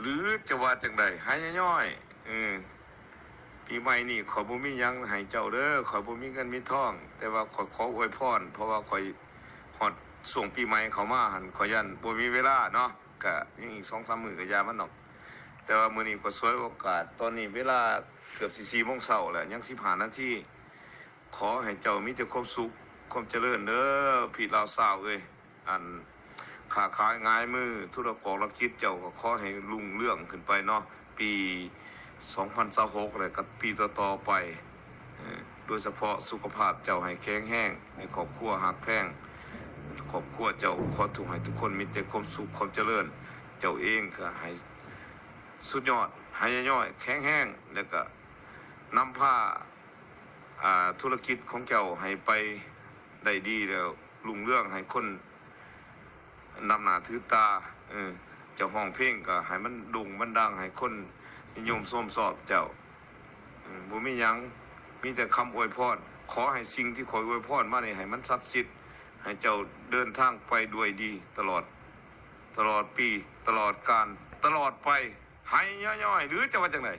ຫຼືຈະວ່າຈັ່ງໃດ ໃຫ້ຍ່ອຍໆ ເອີ ປີໃໝ່ນີ້ຂ້ອຍບໍ່ມີຫຍັງໃຫ້ເຈົ້າເດີ ຂ້ອຍບໍ່ມີເງິນມີທອງ ແຕ່ວ່າຂ້ອຍຂໍອວຍພອນ ເພາະວ່າຂ້ອຍຮອດຊ່ວງປີໃໝ່ເຂົ້າມາຫັ້ນ ຂ້ອຍຢ້ານບໍ່ມີເວລາເນາະ ກະຍັງອີກສອງສາມມື້ກະຢ່າມັນດອກ ແຕ່ວ່າມື້ນີ້ຂ້ອຍສວຍໂອກາດ ຕອນນີ້ເວລາເກືອບຊິສີ່ໂມງເຊົ້າແລ້ວ ຍັງສິບຫ້ານາທີ ຂໍໃຫ້ເຈົ້າມີແຕ່ຄວາມສຸກ ຄວາມຈະເລີນເດີ ພີ່ລາວຊາວເອີຍ ອັນ ຄ້າຂາຍຫງາຍມື ທຸລະກອນລະກິດເຈົ້າກໍຂໍໃຫ້ລຸ່ງເຮືອງຂຶ້ນໄປເນາະ ປີສອງພັນຊາວຫົກ ແລະກັບປີຕໍ່ໆໄປ ເອີ ໂດຍສະເພາະສຸຂະພາບເຈົ້າໃຫ້ແຂງແຮງ ໃຫ້ຄອບຄົວຮັກແພງ ຄອບຄົວເຈົ້າຂໍທຸກ ໃຫ້ທຸກຄົນມີແຕ່ຄວາມສຸກຄວາມຈະເລີນ ເຈົ້າເອງກໍໃຫ້ສຸດຍອດ ໃຫ້ຍ່ອຍໆແຂງແຮງ ແລະກະນຳພາ ອ່າ ທຸລະກິດຂອງເຈົ້າໃຫ້ໄປໄດ້ດີ ແລ້ວລຸ່ງເຮືອງ ໃຫ້ຄົນນັບໜ້າຖືຕາ ເອີ ເຈົ້າຮ້ອງເພງກໍໃຫ້ມັນໂດ່ງມັນດັງ ໃຫ້ຄົນນິຍົມຊົມຊອບເຈົ້າ ເອີ ບໍ່ມີຫຍັງ ມີແຕ່ຄຳອວຍພອນ ຂໍໃຫ້ສິ່ງທີ່ຂ້ອຍອວຍພອນມານີ້ໃຫ້ມັນສັກສິດ ໃຫ້ເຈົ້າເດີນທາງໄປດ້ວຍດີຕະຫຼອດ ຕະຫຼອດປີ ຕະຫຼອດການ ຕະຫຼອດໄປ ໃຫ້ຍ່ອຍໆ ຫຼືຈະວ່າຈັ່ງໃດ?